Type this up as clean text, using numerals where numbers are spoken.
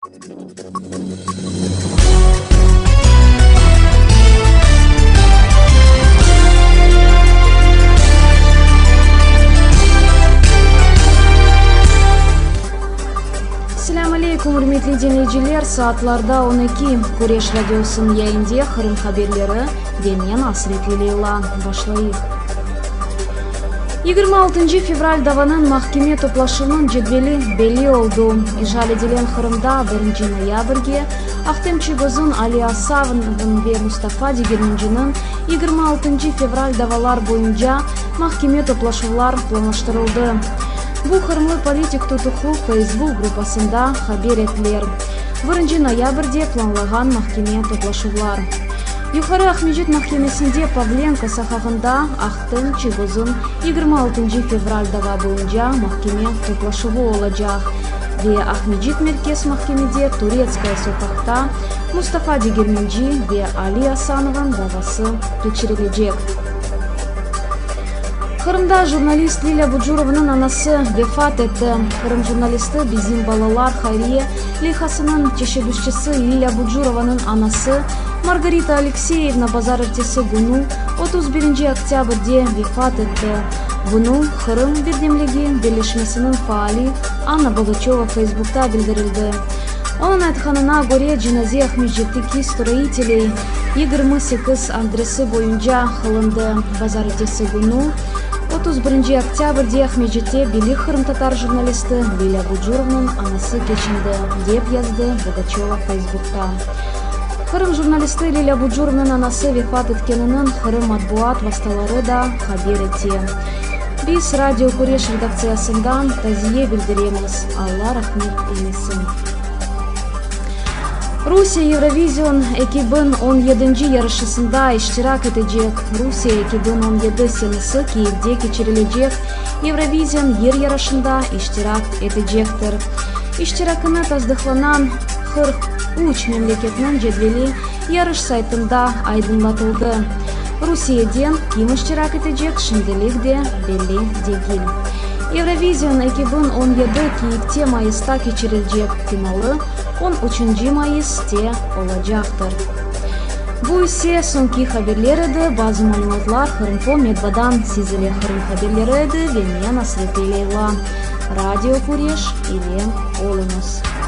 Selâm aleykum, ürmetli diñleyiciler! Saatlarda 12, Küreş radiosınıñ yayında Qırım haberleri ve men Asretli Leyla. Başlayıq. 26 fevral davanıñ mahkeme toplaşuvınıñ cedveli belli oldı. İşğal etilgen Qırımda birinci noyabrge Ahtem Çiygozıñ, Ali Asanovnıñ ve Mustafa Degermenciniñ 26 fevral davalar boyunca mahkeme toplaşuvlar planlaştırıldı. Bu Qırımlı politik tutuqlu Facebook gruppasında haber ettiler. Birinci noyabrde planlağan mahkeme toplaşuvlar. Yuqarı Aqmescit mahkemesinde Pavlenko soqağında Ahtem Çiygozıñ 26 fevral dava boyunca mahkeme toplaşuvı olacaq ve Aqmescit Merkez mahkemede Turetskaya soqaqta Mustafa Degermenci ve Ali Asanovıñ davası keçirilecek. Qırımda jurnalist Lilâ Bucurovanıñ anası vefat etti. Qırım jurnalisti, Bizim balalar hayriye leyhasınıñ teşebbüsçisi Lilâ Bucurovanıñ anası Margarita Alekseyevna bazarertesi künü, 31 oktâbrde vefat etti. Bunı Qırım birdemligi birleşmesiniñ faali Anna Bogaçeva Feysbukta bildirildi. Onıñ aytqanına köre, cenaze Aqmescitteki Stroiteley, 28 adresi boyunca qılındı. Bazarertesi künü, 31 oktâbrde Aqmescitte belli qırımtatar jurnalisti Lilâ Bucurovanıñ anası keçindi, dep yazdı Bogaçeva Feysbukta. Qırım jurnalisti Lilâ Bucurovanıñ anası vefat etkeniniñ Qırım matbuat vastaları da haber ete. Biz Radio Küreş redaktsiyasından taziye bildiremiz. Alla rahmet eylesin. Rusiye Eurovision 2017 yarışısında iştirak etecek. Rusiye 2017 senesi Kiyevde keçirilecek Eurovision yır yarışında iştirak etecektir. İştirakını tasdıqlanan 43 memleketniñ cedveli yarış saytında aydınlatıldı. Rusiyeden kim iştirak etecek şimdilik de belli degil. Eurovision 2017 Kiyevte mayısta keçirilecek, finalı on üçünci mayıste olacaqtır. Bu ise soñki haberler edi. Bazı malümatlar Qırımfo metbadan siz ile Qırım haberleri edi ve men Asreti Leyla. Radio Küreş ile oluñız.